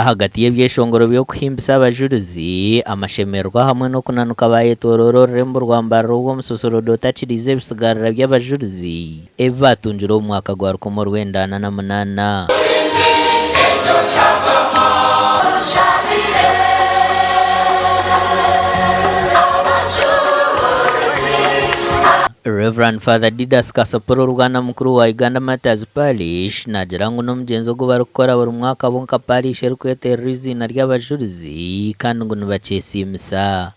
Ahagati y'ebyeshongoro by'okuhimbisa abajurizi, amashemererwa hamwe n'okunanuka bayetoroora orurembo rwa Mbarara obu omusosorodoti akiriize ebisigarira by'abajurizi ebi baatungire omu mwaka gwa 1948. Rev. Father Didas Kasapura Orubwana Mukuru wa Uganda Martyrs Parish naagira ngu n'omugyenzo ogu barikukora buri mwaka bo nka parish erikwetererwa eiziina ry'abajurizi kandi ngu nibakyesiimisa.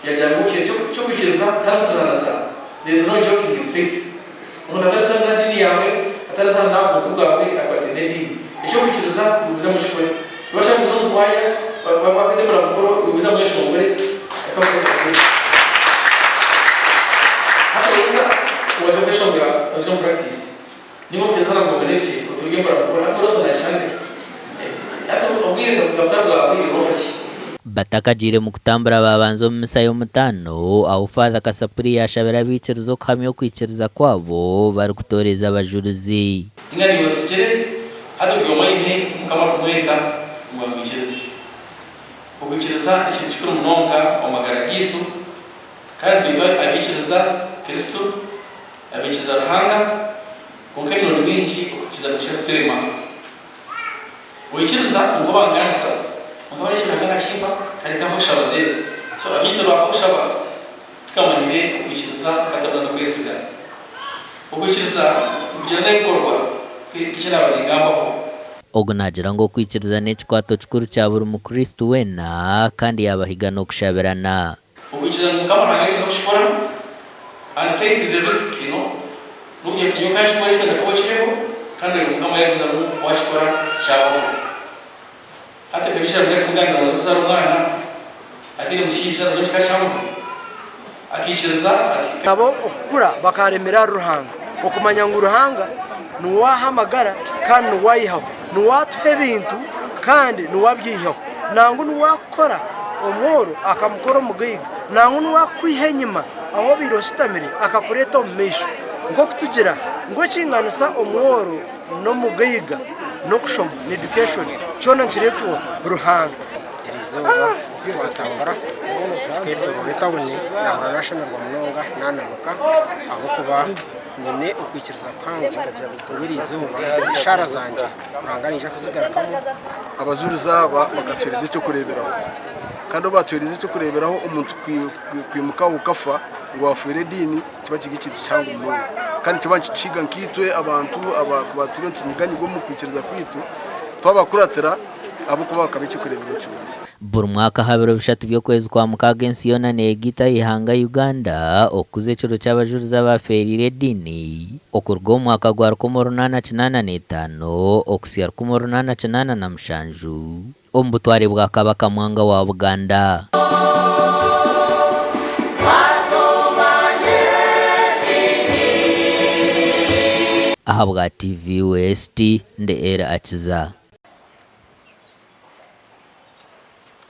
Yagira ngu ekintu ky'okwikiriza tiharimu kuzaanazaana, there is no joking in faith. Omuntu atarizaana n'ediini yaawe, atarizaana n'aha bwoko bwawe akwataine n'ediini. Eky'okwikiriza gumizamu okikore. Waaba oshaka kuza omu kwaya, wakweta embura mukuru, gumizamu oyeshongore, Hati oyeza oza kweshongora oza omu practice. Ninga omuteeza nagomba n'ebikye oturuge embura mukuru. Hati oroso nagishange. Hati obwire bukaba butari bwawe iwe nofa ki? Batakagiire mu kutambura baabanza omu misa y'omutaano ahu Father Kasapuri yaashabire abaikiriza okuhamya okwikiriza kwabo barikutooreza abajurizi. Ninga niiwe otsigire, hati buri omwe aine Mukama arikumweta ngu amwikirize. Okwikiriza n'ekintu kikuru munonga omu magara gaitu, kandi twetwa abaikiriza Kristo, abaikiriza Ruhanga, kwonka emirundi mingi okwikiriza nikukira kuturema. Oikiriza ngu obangaanisa, kwonka bariya eki Ruhanga nakimpa, kare nkanfa kushaba then. So abaingi tibaafa kushaba tikamanyire okwikiriza nkatabura n'okwesiga. Okwikiriza nikugyenda n'ebikorwa nk'eki naaba ningambaho. Ogu naagira ngu okwikiriza n'ekikwato kikuru kya buri Mukristo weena kandi yaabahiga n'okushabirana. Okwikiriza ngu Mukama Ruhanga eki arikukikora and faith is a risk you know nokugira oti nyowe kankikore eki kwenda kuba okibeho kandi oreebe Mukama yagumizamu wakikora kyabaho. Hati nka Bishop arikumugambira ngu kuzaara omwana ataine mushaija nabyo kikaba kihango akaikiriza ati. Nabo okukura bakaremera ahari Ruhanga, okumanya ngu Ruhanga niwe aha amagara kandi niwe aihaho, niwe atuha ebintu kandi niwe abyihaho, nangwa niwe akukora omworo akamukora omugaiga, nangwa niwe akukwiha enyima ahu obaire oshutamire akakureeta omu maisho. Nk'oku tugira ngu ekinganisa omworo n'omugaiga n'okushoma, ni education, kyona nikireetwa Ruhanga. Eriizooba oku twatambura tuketoroora etawuni nahurira nashemererwa munonga nananuka ahabw'okuba nyine okwikiriza kuhango ngu eriizooba eshaara zangye Ruhanga naija kuzigarukamu. Abajurizi aba bakatuheereza eky'okureeberaho kandi obu baatuheereza eky'okureeberaho omuntu kwimuka okafa ngu waafiire ediini nikiba kiri ekintu kihango munonga kandi nikiba nikituhiga nkaitwe abantu abakuba turiyo nitunyiganyigwa omu kwikiriza kwaitu twabakuratira ahabw'okuba bakaba eky'okureeberaho kirungi. Buri mwaka aha biro bishatu by'okwezi kwa mukaaga ensi yoona neeyegaita aha ihanga Uganda okukuza ekiro ky'abajurizi abaafeereire ediini okuruga omu mwaka gwa 1885 okuhitsya 1887 omu butware bwa Kabaka Mwanga wa Buganda. Ahabwa TV West, ndi Elly Akiza.